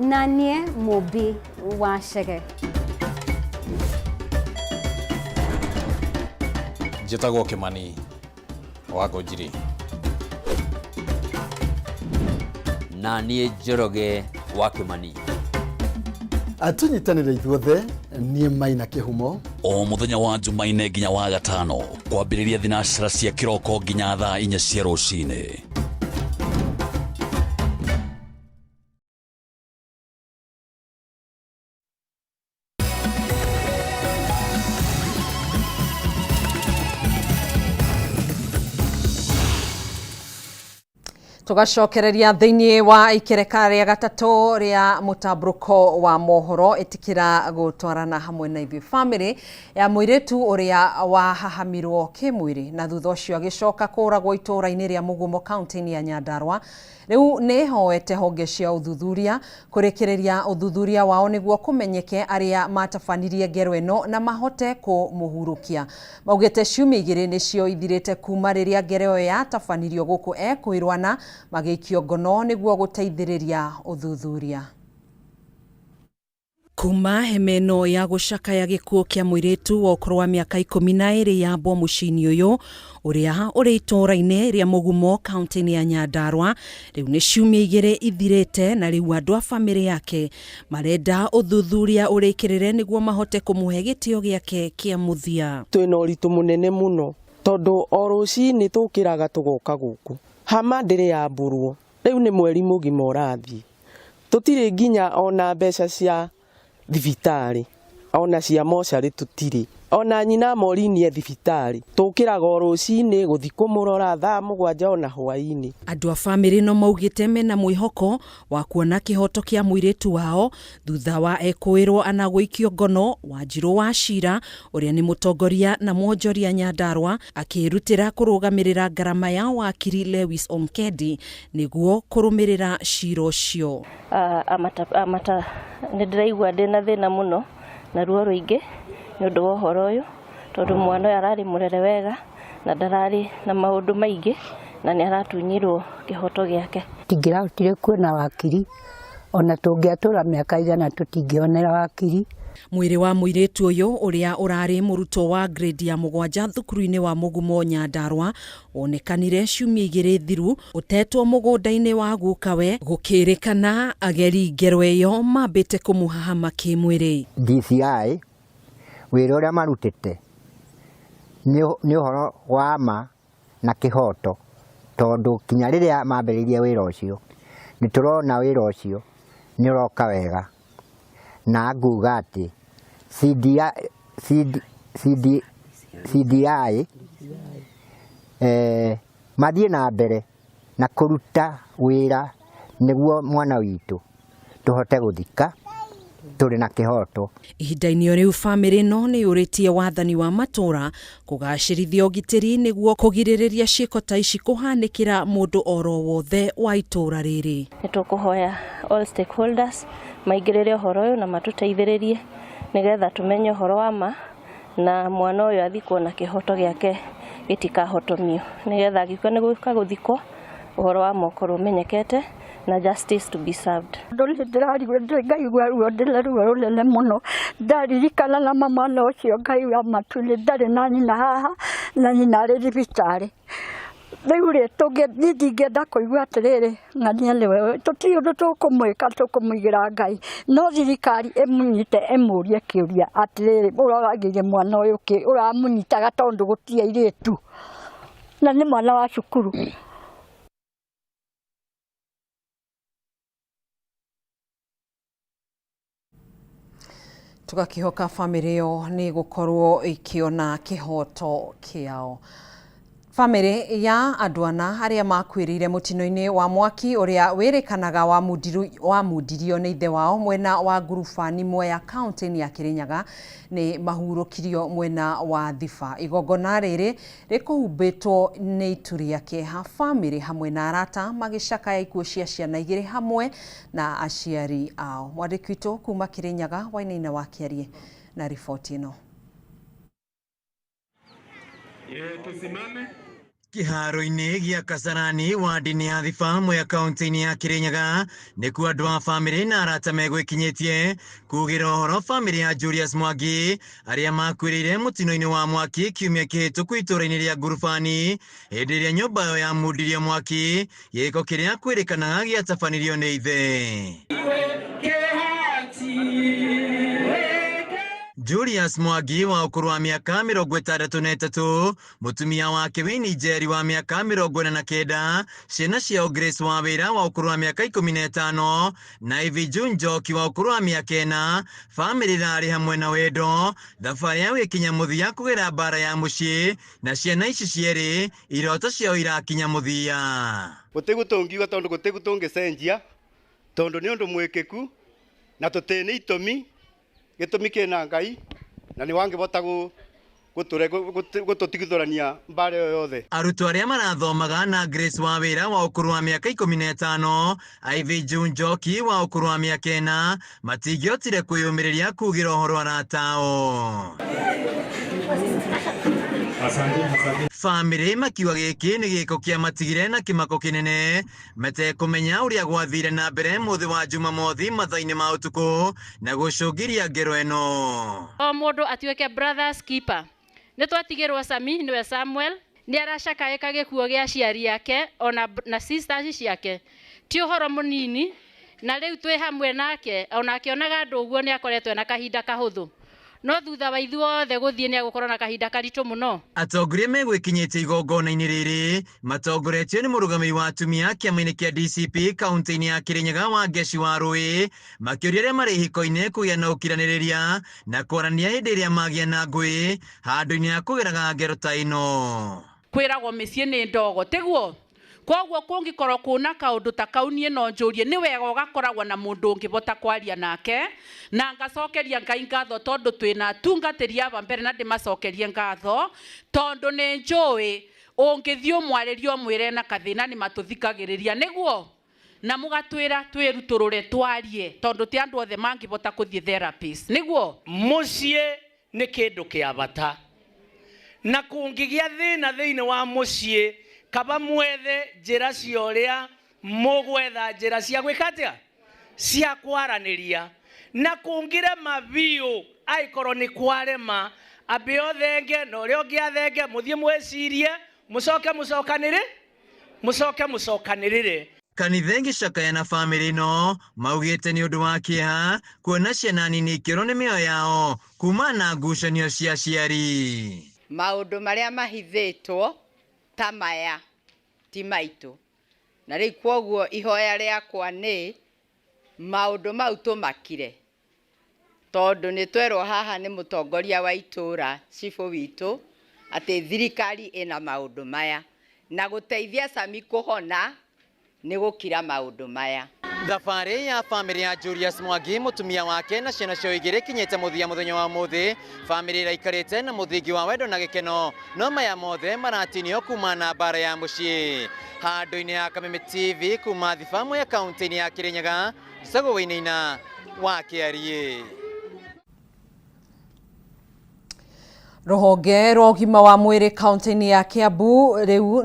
Na niĩ Mũmbi wa Chege. Njĩtagwo Kĩmani wa Ngũnjiri. Na niĩ Njoroge wa Kĩmani. Tũnyitanĩre ithuothe, niĩ Maina Kĩhumo. O mũthenya wa Jumaine nginya wa gatano kwambĩrĩria thinacara cia kĩroko nginya thaa 4 cia rũcinĩ. Tugacokereria thiini wa ikereka ria gatatu ria mutamburuko wa mohoro itikira gutwarana hamwe na ithuĩ. Family ya mũirĩtu ũrĩa wahahamirwo kĩmwĩrĩ na thutha ũcio agĩcoka kũragwo itũũra-inĩ rĩa Mũgumo kaunti-inĩ ya Nyandarua rĩu nĩ ĩhoete honge cia ũthuthuria kũrĩkĩrĩria ũthuthuria wao nĩguo kũmenyeke arĩa matabanirie ngero ĩno na mahote kũmũhurũkia. Maugĩte ciumia igĩrĩ nĩcio ithirĩte kuma rĩrĩa ngero ĩyo yatabanirio gũkũ ekwĩrwo na magĩikio ngono nĩguo gũteithĩrĩria ũthuthuria. Kuma hema ĩno ya gũcakaya gĩkuũ kĩa mũirĩtu wa ũkũrũ wa mĩaka 12 yambwo mũciĩ-inĩ ũyũ ũrĩa ũrĩ itũũra-inĩ rĩa Mũgumo kaunti-inĩ ya Nyandarua, rĩu nĩ ciumia 2 ithirĩte na rĩu andũ a bamĩrĩ yake marenda ũthuthuria ũrĩkĩrĩre nĩguo mahote kũmũhe gĩtĩo gĩake kĩa mũthia. Twĩna ũritũ mũnene mũno tondũ o rũcinĩ tũkĩraga tũgoka gũkũ hama ndĩrĩ yambũrwo, rĩu nĩ mweri mũgima ũrathiĩ, tũtirĩ nginya ona mbeca cia thibitarĩ ona cia mocarĩ tũtirĩ, ona nyina morinie thibitarĩ, tũkĩraga o rũcinĩ gũthiĩ kũmũrora thaa 7 ona hwaĩ-inĩ. Andũ a bamĩrĩ no maugĩte mena mwĩhoko wa kuona kĩhoto kĩa mũirĩtu wao thutha wa ekũĩrwo ana gũikio ngono Wanjirũ wa Cira ũrĩa nĩ mũtongoria na mwonjoria Nyandarua akĩrutĩra kũrũgamĩrĩra ngarama ya wakiri Lewis Onkendi nĩguo kũrũmĩrĩra cira ũcio. Amata nĩ ndĩraigua ndĩna thĩna mũno na ruo rũingĩ nĩ ũndũ wa ũhoro ũyũ tondũ mwana ũyũ ararĩ mũrere wega na ndararĩ na maũndũ maingĩ na nĩ aratunyirwo kĩhoto gĩake. Tingĩrahotire kuona wakiri ona tũngĩatũra mĩaka 100 tũtingĩonera wakiri. Mwĩrĩ wa mũirĩtu ũyũ ũrĩa ũrarĩ mũrutwo wa grade ya 7 thukuru-inĩ wa Mũgumo Nyandarua wonekanire ciumia 2 thiru ũtetwo mũgũnda-inĩ wa gukawe gũkĩrĩkana ageri ngero ĩyo mambĩte kũmũhahama kĩmwĩrĩ. DCI wĩra ũrĩa marutĩte nĩ ũhoro wa ma na kĩhoto tondũ kinya rĩrĩa mambĩrĩirie wĩra ũcio nĩ tũrona wĩra ũcio nĩ ũroka wega na nguga atĩ CDI mathiĩ na mbere na kũruta wĩra nĩguo mwana witũ tũhote gũthika tũrĩ na kĩhoto. Ihinda-inĩ rĩu bamĩrĩ ĩno nĩ yũrĩtie wathani wa matũũra kũgacĩrithia ũgitĩri nĩguo kũgirĩrĩria ciĩko ta ici kũhanĩkĩra mũndũ oro wothe wa itũũra rĩrĩ. Nĩ tũkũhoya all stakeholders maingĩrĩre ũhoro ũyũ na matũteithĩrĩrie nĩgetha tũmenye ũhoro wa ma na mwana ũyũ athikwo na kĩhoto gĩake gĩtikahotomio nĩgetha angĩkorwo nĩ gũka gũthikwo ũhoro wa ma ũkorwo ũmenyekete na justice to be served. Ndĩrarigwo ngaigua ruo ndĩna ruo rũnene mũno ndaririkana na mwana ũcio Ngai wa matu-inĩ ndarĩ na nyina haha na nyina arĩ thibitarĩ. Rĩu rĩ niĩ ndingĩenda kũigua atĩrĩrĩ ng'ania nĩwe tũtirĩ ũndũ tũkũmwĩka tũkũmũigĩra Ngai no thirikari ĩmũnyite ĩmũrie kĩũria atĩrĩrĩ ũroragĩire mwana ũyũ kĩ ũramũnyitaga tondũ gũtirĩ airĩtu na nĩ mwana wa cukuru. Tũgakĩhoka bamĩrĩ ĩyo nĩ gũkorwo ĩkĩona kĩhoto kĩao. Bamĩrĩ ya andũ ana arĩa makuĩrĩire mũtino-inĩ wa mwaki ũrĩa wĩrĩkanaga wamundirio nĩ ithe wao mwena wa Ngurubani Mwea kaunti-inĩ ya Kirinyaga nĩ mahurũkirio mwena wa Thiba. Igongona rĩrĩ rĩkũhumbĩtwo nĩ itu rĩa kĩeha, bamĩrĩ hamwe na arata magĩcakaya ikuũ cia ciana 2 hamwe na aciari ao. Mwandĩki witũ kuma Kirinyaga Wainaina wa Kĩarie na riboti ĩno. Kĩharo-inĩ gĩa Kasarani wadi-inĩ ya Thiba Mwea kaunti-inĩ ya Kirinyaga nĩkuo andũ a bamĩrĩ na arata megwĩkinyĩtie kugĩra ũhoro bamĩrĩ ya Julius Mwangi arĩa makuĩrĩire mũtino-inĩ wa mwaki kiumia kĩhĩtũku itũũra-inĩ rĩa Ngurubani hĩndĩ ĩrĩa nyũmba yao yamundirio mwaki gĩko kĩrĩa kwĩrĩkanaga gĩatabanirio nĩ ithe. Julius Mwangi wa ũkũrũ wa mĩaka 63, mũtumia wake Winnie Njeri wa mĩaka 49, ciana ciao Grace Wawĩra wa ũkũrũ wa mĩaka 15 na Ivy June Njoki wa ũkũrũ wa mĩaka 4, bamĩrĩ ĩrarĩ hamwe na wendo thabarĩ yao ĩkinya mũthia kũgera mbara ya mũciĩ na ciana ici cierĩ iroto ciao irakinya mũthia. Gũtirĩ tũngiuga tondũ gũtirĩ tũngĩcenjia tondũ nĩ ũndũ mwĩkĩku na tũtirĩ nĩ itũmi gĩtũmi kĩna Ngai na nĩ wangĩbota gũtũtigithũrania mbara ĩyo yothe. Arutwo arĩa marathomaga na Grace Wawĩra wa ũkũrũ wa mĩaka 15, Ivy June Njoki wa ũkũrũ wa mĩaka 4 matingĩhotire kwĩyũmĩrĩria kugĩra ũhoro arata ao. Bamĩrĩ makiuga gĩkĩ nĩ gĩko kĩamatigire na kĩmako kĩnene matekũmenya ũrĩa gwathire na mbere mũthĩ wa Jumamothi mathaa-inĩ ma ũtukũ na gũcũngĩria ngero ĩno. O mũndũ atuĩke brothers keeper. Nĩ twatigĩrwo Sami nĩwe Samuel nĩ aracakaĩka gĩkuo gĩa aciari ake ona na sisters ciake ti ũhoro mũnini na rĩu twĩ hamwe nake ona akĩonaga andũ ũguo nĩ akoretwo na kahinda kahũthũ no thutha wa ithuothe gũthiĩ nĩ egũkorwo na kahinda karitũ mũno. Atongoria megwĩkinyĩtie igongona-inĩ rĩrĩ matongoretio nĩ mũrũgamĩrĩri wa atumia kĩama-inĩ kĩa DCP kaunti-inĩ ya Kirinyaga Wangeci Warũĩ makĩũria arĩa marĩ ihiko-inĩ kũgĩa na ũkiranĩrĩria na kwaranĩria hĩndĩ ĩrĩa magĩa na ngũĩ handũ-inĩ ha kũgeraga ngero ta ĩno. Kwĩragwo mĩciĩ nĩ ndogo tiguo koguo kũngĩkorwo kũna kaũndũ ta kau niĩ no njũrie nĩ wega ũgakoragwo na mũndũ ũngĩbota kwaria nake na ngacokeria Ngai ngatho tondũ twĩna atungatĩri aba mbere na ndĩmacokerie ngatho tondũ nĩ njũĩ ũngĩthiĩ ũmwarĩrie ũmwĩre na kathĩna nĩ matũthikagĩrĩria nĩguo na mũgatwĩra twĩrutũrũre twarie tondũ ti andũ othe mangĩbota kũthiĩ therapist nĩguo. Mũciĩ nĩ kĩndũ kĩa bata na kũngĩgĩa thĩna thĩinĩ wa mũciĩ kaba mwethe njĩra cia ũrĩa mũgwetha njĩra cia gwĩka atĩa cia kwaranĩria na kũngĩrema biũ angĩkorwo nĩ kwarema ambe ũthenge na ũrĩa ũngĩ athenge mũthiĩ mwĩcirie mũcoke mũcokanĩrĩ mũcoke mũcokanĩrĩre. Kanitha ĩngĩcakaya na bamĩrĩ ĩno maugĩte nĩ ũndũ wa kĩeha kuona ciana nini ikĩũrwo nĩ mĩoyo yao kumana na ngucanio cia aciari. Maũndũ marĩa mahithĩtwo ta maya ti maitũ na rĩu kwoguo ihoya rĩakwa nĩ maũndũ mau tũmakire tondũ nĩ twerwo haha nĩ mũtongoria wa itũũra cibũ witũ atĩ thirikari ĩna maũndũ maya na gũteithia Sami kũhona nĩ gũkira maũndũ maya. Thabarĩ ya bamĩrĩ ya Julius Mwangi mũtumia wake na ciana ciao igĩrĩ ikinyĩte mũthia mũthenya wa ũmũthĩ. Bamĩrĩ ĩraikarĩte na mũthingi wa wendo na gĩkeno no maya mothe maratinio kuma na mbara ya mũciĩ. Handũ-inĩ ha Kameme TV kuma Thibamu ya kaunti-inĩ ya Kirinyaga, Njĩtagwo Wainaina wa Kĩariĩ. Rũhonge rwa ũgima wa mwĩrĩ kaunti-inĩ ya Kiambu rĩu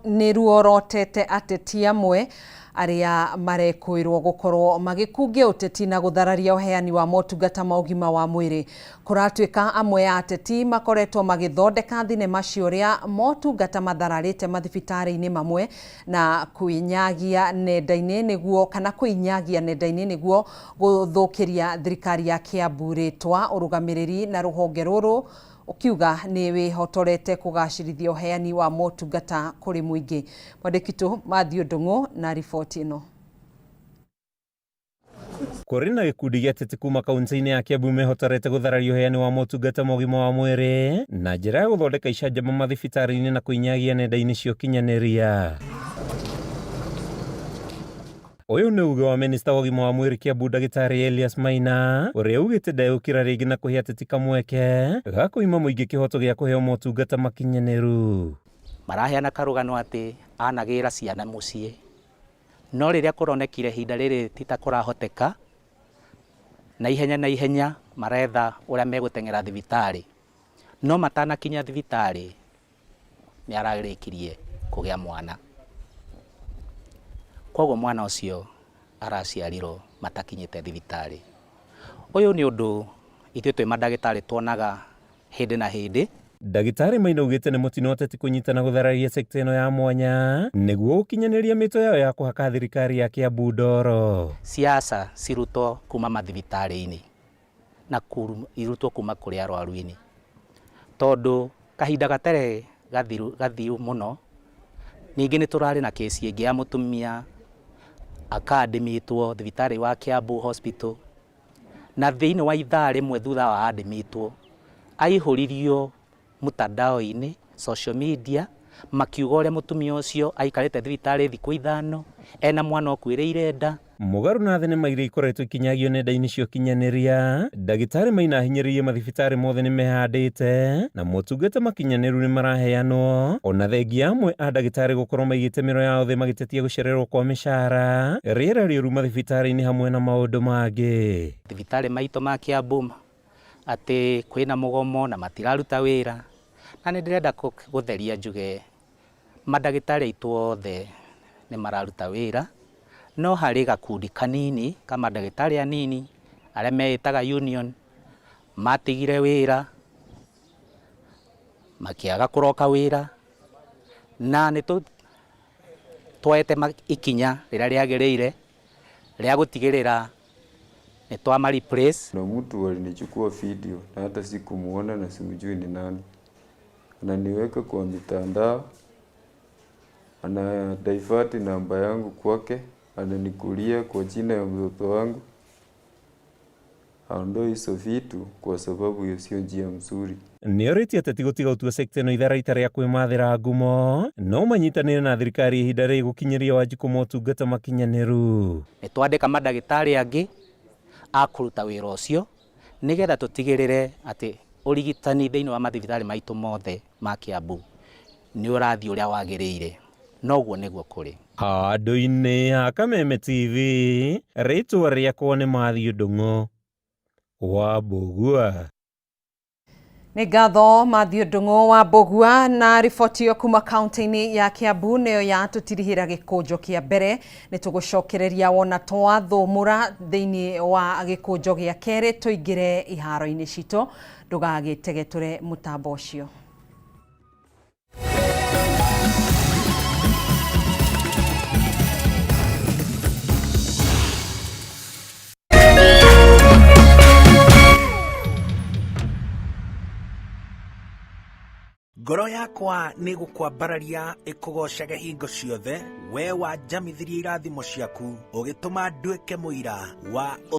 nĩ ruorotete ateti amwe arĩa marekũĩrwo gũkorwo magĩkungia ũteti na gũthararia ũheani wa motungata ma ũgima wa mwĩrĩ. Kũratuĩka amwe a ateti makoretwo magĩthondeka thinema cia ũrĩa motungata mathararĩte mathibitarĩ-inĩ mamwe na kwĩnyagia nenda-inĩ nĩguo kana kwĩnyagia nenda-inĩ nĩguo gũthũkĩria thirikari ya Kiambu rĩtwa. Ũrũgamĩrĩri na rũhonge rũrũ ũkiuga nĩ wĩhotorete kũgacĩrithia ũheani wa motungata kũrĩ mũingĩ. Mwandĩki witũ Matthew Ndung'u na riboti ĩno. Kũrĩ na gĩkundi gĩa ateti kuma kaunti-inĩ ya Kiambu mehotorete gũthararia ũheani wa motungata ma ũgima wa mwĩrĩ na njĩra ya gũthondeka icanjama mathibitarĩ-inĩ na kũinyagia nenda-inĩ cia ũkinyanĩria. Ũyũ nĩ uge wa minista wa ũgima wa mwĩrĩ Kiambu ndagĩtarĩ Elias Maina ũrĩa ugĩte ndegũkira rĩngĩ na kũhe ateti kamweke ga kũima mũingĩ kĩhoto gĩa kũheo motungata makinyanĩru. Maraheana karũgano atĩ anagĩra ciana mũciĩ no rĩrĩa kũronekire ihinda rĩrĩ ti ta kũrahoteka na ihenya maretha ũrĩa megũteng'era thibitarĩ no matanakinya thibitarĩ nĩ ararĩkirie kũgĩa mwana. Koguo mwana ũcio araciarirwo matakinyĩte thibitarĩ. Ũyũ nĩ ũndũ ithuĩ twĩ mandagĩtarĩ tuonaga hĩndĩ na hĩndĩ. Ndagĩtarĩ Maina augĩte nĩ mũtino ateti kũnyitana gũthararia sekta ĩno ya mwanya nĩguo gũkinyanĩria mĩto yao ya kũhaka thirikari ya Kiambu ndoro. Siasa cirutwo kuma mathibitarĩ-inĩ na irutwo kuma kũrĩ arwaru-inĩ tondũ kahinda gatarĩ gathiru mũno ningĩ nĩ tũrarĩ na kesi ĩngĩ ya mũtumia akadmitwo thibitarĩ wa Kiambu Hospital na thĩinĩ wa ithaa rĩmwe thutha wa admitwo aihũririo mtandao-inĩ social media makiuga ũrĩa mũtumia ũcio aikarĩte thibitarĩ thikũ 5 ena mwana ũkuĩrĩire nda. Mũgarũ na thenema iria ikoretwo ikinyagio nenda-inĩ cia ũkinyanĩria, ndagĩtarĩ Maina ahinyĩrĩirie mathibitarĩ mothe nĩ mehandĩte na motungata makinyanĩru nĩ maraheanwo ona thengia amwe a ndagĩtarĩ gũkorwo maigĩte mĩro yao thĩ magĩtetia gũcererwo kwa mĩcara, rĩera rĩũru mathibitarĩ-inĩ hamwe na maũndũ mangĩ. Thibitarĩ maitũ ma Kiambu atĩ kwĩna mũgomo na matiraruta wĩra Na nĩ ndĩrenda gũtheria njuge mandagĩtarĩ aitũ othe nĩ mararuta wĩra, no harĩ gakundi kanini ka mandagĩtarĩ anini arĩa meĩtaga union matigire wĩra makĩaga kũroka wĩra, na nĩ twoete ikinya rĩrĩa rĩagĩrĩire rĩa gũtigĩrĩra nĩ twama replace. Kuna mtu alinichukua video na hata sikumuona na simjui ni nani, ananiweka kwa mitandao, ana divert namba yangu kwake, ananikulia kwa jina ya mtoto wangu. Aondoe hizo vitu kwa sababu hiyo sio njia mzuri. Nĩorĩtie ateti gũtiga gũtua sekta ĩno itharaita rĩa kwĩmathĩra ngumo no manyitanĩre na thirikari ihinda rĩrĩ gũkinyĩria Wanjikũ motungata makinyanĩru. Nĩ twandĩka mandagĩtarĩ angĩ a kũruta wĩra ũcio nĩgetha tũtigĩrĩre atĩ ũrigitani thĩinĩ wa mathibitarĩ maitũ mothe ma Kiambu nĩ ũrathiĩ ũrĩa wagĩrĩire, noguo nĩguo kũrĩ. Handũ-inĩ ha Kameme TV, rĩtwa rĩakwa nĩ Matthew Ndung'u wa Mbũgua. Nĩ ngatho Matthew Ndung'u wa Mbũgua na riboti ĩyo kuma kaunti-inĩ ya Kiambu nĩyo yatũtirihĩra gĩkũnjo kĩa mbere. Nĩ tũgũcokereria wona twathũmũra thĩinĩ wa gĩkũnjo gĩa kerĩ tũingĩre iharo-inĩ citũ, ndũgagĩtegetũre mũtambo ũcio. Ngoro yakwa nĩ gũkwambararia ĩkũgocage hingo ciothe, we wanjamithirie irathimo ciaku, ũgĩtũma nduĩke mũira wa